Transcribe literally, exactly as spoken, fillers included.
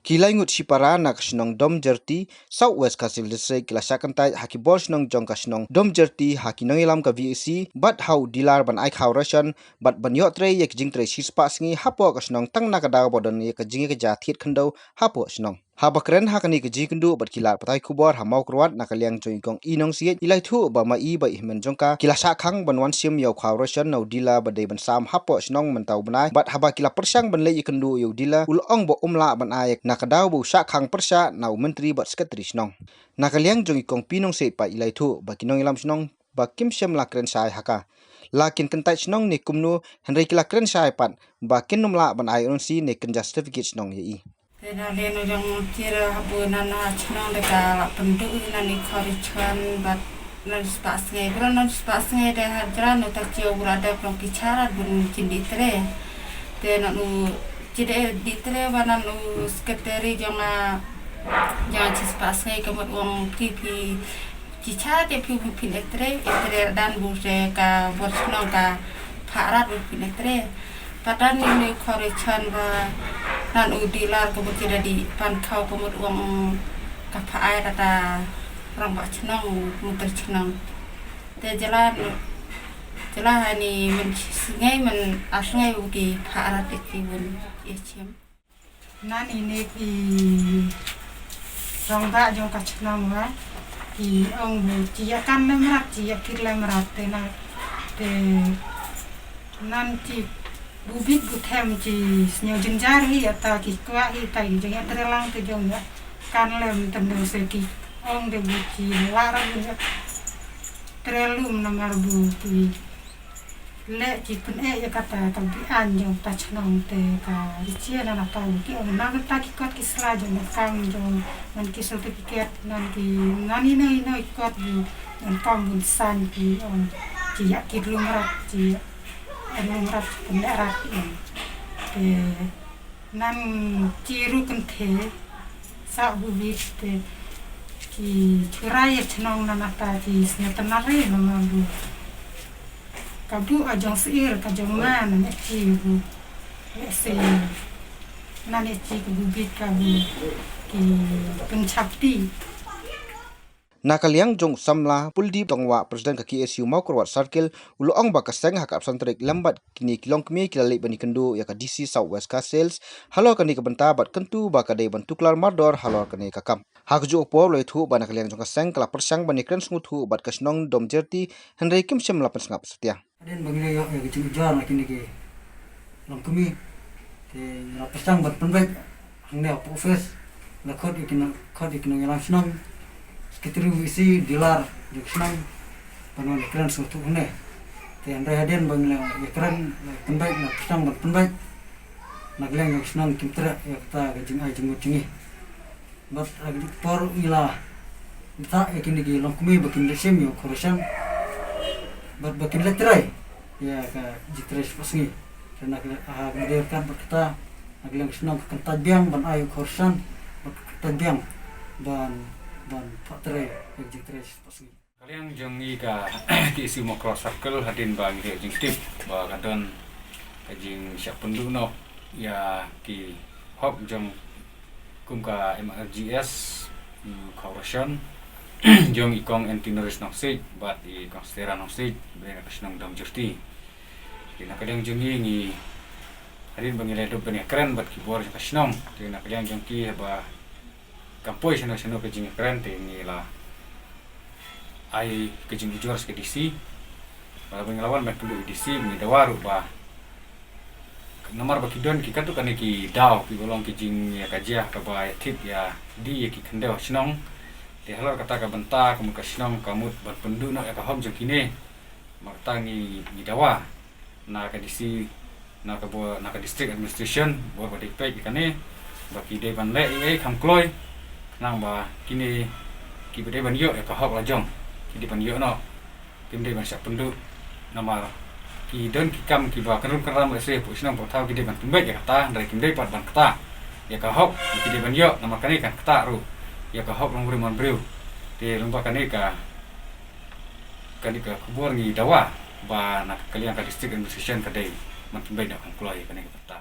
Ki lai ngut shipara na ka shnong Domjerti, South West Khasi Hills District, ki la shah kyntait ha ki bor shnong jong ka shnong Domjerti, ha ki nongïalam ka V A C bad ha u dealer ban ai khaw ration bad ban ïoh trei ïa ki jingtrei shispah sngi hapoh ka shnong, tang na ka daw ba don ïa ka jingïakajia thied khyndew hapoh shnong. Haba kren ha kane ka jingïakynduh bad ki lad pathai khubor ha Mawkyrwat, na ka liang jong i Kong Inong Siej, i la ïathuh ba ma i bad i hynmen jong ka ki la shah khang ban wan shim ïa u khaw ration na u dealer ba dei ban sam hapoh shnong mynta u bnai, bad haba ki la pyrshang ban leit ïakynduh ïa u dealer, u la ong ba um lah ban ai, na ka daw ba u shah khang pyrshah na u myntri bad sekretari shnong. Na ka liang jong i Kong P. Nongsiej pat, i la ïathuh ba ki nongïalam shnong ba kim shym la kren shai ha ka, la kin kyntait shnong ne kumno, hynrei ki la kren shai pat ba kin ym lah ban ai N O C ne kynja certificate shnong ïa i. Te na le no jong tira habu nan ha shnong de ka la pynduh i nan i khaw ration bad nan spah sngi, bro, nan spah sngi de ha jra no ta chiu bra de prong ki chara bun kin di tre. Te nan u chi de di tre ba nan u sekretari jong a, jong a chi spah sngi ka mut wang phi phi chi cha te phi phi phin ek tre, ek tre dan bu se ka bor shnong ka pha rat bu phin ek tre. Patan ni ni khaw ration ba nan u dealer ka mut chi da di pan khaw ka mut wang ka pha ai ta ta rang ba shnong mut ter shnong. Te jala, jala hani man sngi man ar sngi u ki pha rat ek ki bun e chim. Nan ine ki rangbah jong ka chnong wa ki ong bu chi ïa kan lem rat, chi ïa kit lem rat te na te nan chi bu bit bu them chi sñiaw jynjar hi ïa ta ki kwah hi ta ki jong ïa tre lang te jong ïa kan lem tendeng se ki ong de bu chi la ra bu ïa tre lum namar bu ki leh ki pyneh ïa kata ka biang jong ta chnong te ka ri chia na nata ki ong na kata ki kot ki sla jong na kam jong nan ki certificate nan ki nan ino ino ki kot ki nan kam bun san ki ong ki ïa ki lum rat ki ong lum rat ki pyneh rat ki ong te Nan ki ru kynthei sa bu bit te ki churai ïa chnong na nata ki sñiaw tynari na ma bu. Ka bu a jong sir ka jong ma na ne ki bu. Ne se na ne ki ka bu bit ka bu ki pynchap ti. Na ka liang jong u samla Puldip Tongwa, President ka K S U Mawkyrwat Circle, u la ong ba ka seng ha ka arphew san tarik lem bad kine ki longkmie ki la leit ban ïakynduh ïa ka D C South West Khasi Hills halor kane ka bynta bad kyntu ba ka dei ban tuklar mardor halor kane ka kam. Ha kajuh ka por u la ïathuh ba na ka liang jong ka seng ka la pyrshang ban ïakren sngewthuh bad ka shnong Domjerti, hynrei kim shym la pynsngap satia. Hadien ba ngi la ïoh ïa ka jingujor na kine ki longkmie te ngi la pyrshang ban pynbeit hangne ha office, la khot ïa ki nong, khot ïa ki nongïalam shnong, secretary V A C, dealer jong shnong, ban wan ïakren sngewthuh hangne. Te hynrei hadien ba ngi la ïakren, la pynbeit, la pyrshang ban pynbeit, na ka liang jong shnong kim treh ïa kata ka jingai jingmut jong ngi. Bad ha ka por ngi la ïathuh ïa kine ki longkmie ba kin leit shim ïa u khaw ration bad ba kin leit trei ïa ka jingtrei spah sngi. Te na ka, ha ka dei ryngkat bad kata, na ka liang ka shnong ka kyntait biang ban ai u khaw ration bad ka kyntait biang ban, ban phah trei ïa ka jingtrei spah sngi. Ka liang jong ngi ka K S U Mawkyrwat Circle, hadien ba ngi la ïoh jingtip ba ka don ka jingshah pynduh noh ïa ki hok jong kum ka M R G S, u khaw ration jong i Kong Anthony Norris Nongsiej bad i Kong Stera Nongsiej, ba dei na ka shnong Domjerti. Te na ka liang jong ngi, ngi hadien ba ngi la dup ban ïakren bad ki bor jong ka shnong, te na ka liang jong ki haba kam poi shano shano ka jingïakren te ngi la ai ka jingujor sha ka D C. Bad haba ngi la wan ban kynduh ïa ka D C, ngi dawa ruh ba namar ba ki don ki katto katne ki daw kiba long ki jingïakajia kaba ïa thied ïa die ïa ki khyndew shnong. Te halor kata ka bynta ka mut ka shnong ka mut ban pynduh noh ïa ka hok jong kine. Namar kata ngi, ngi dawa na ka D C, na ka bo-, na ka District Administration, bor ba dei peit ïa kane, ba ki dei ban leh ei ei kham kloi, khnang ba kine kiba dei ban ïoh ïa ka hok la jong ki dei ban ïoh noh, kim dei ban shah pynduh. Namar ki don ki kam kiba kynrum kynram lehse hapoh shnong hapoh thaw ki dei ban pynbeit ïa kata, hynrei kim dei pat ban kata ïa ka hok ba ki dei ban ïoh, namar kane kan kata ruh ïa ka hok long briew man briew. Te lyngba kane ka Kane ka khubor ngi dawa ba na ka liang ka District Administration ka dei ban pynbeit noh kham kloi kane ka bynta.